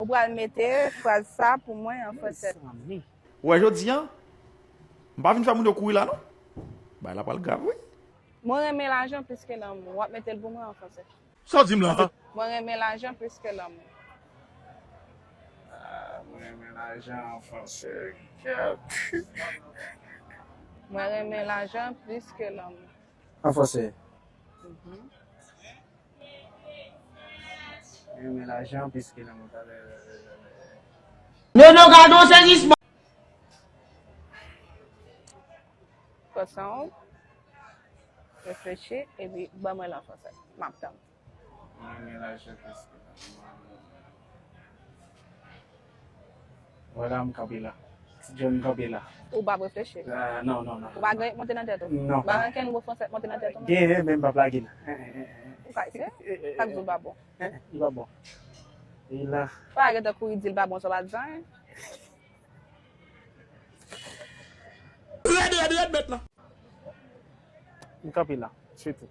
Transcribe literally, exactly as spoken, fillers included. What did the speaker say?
Ou pral mete fraz sa pou mwen an fransè. Mezanmi. Ou wè jodi a, m pa vin fè moun yo kouri la non. Bagay la pral grav wi. Mwen renmen lajan plis ke lanmou. W ap mete l pou mwen an fransè. Sa w di m la? Mwen renmen lajan plis ke lanmou. Ah, mwen renmen lajan an fransè. Kèt. Mwen renmen lajan plis ke lanmou. An fransè. Mwen renmen lajan plis ke lanmou. Talè. Nono, gade yon sezisman. Pran san w, reflechi, epi ban mwen l an fransè. M ap tann. Mwen renmen lajan plis ke lanmou. Vwala m kanpe la. Ti John kanpe la. Ou p ap reflechi. Ah, non, non, non. Ou pa gen monte nan tèt ou. Non. Ou pa gen kenn gwo fransè monte nan tèt ou. Genyen, men m p ap lage l. Ou ka eseye. Sa k di w pa bon. Li pa bon. E la. Pa gen tankou li di l pa bon, sa w pa di anyen. Rèd, rèd, rèd, bèt la. M kanpe la. Se tou.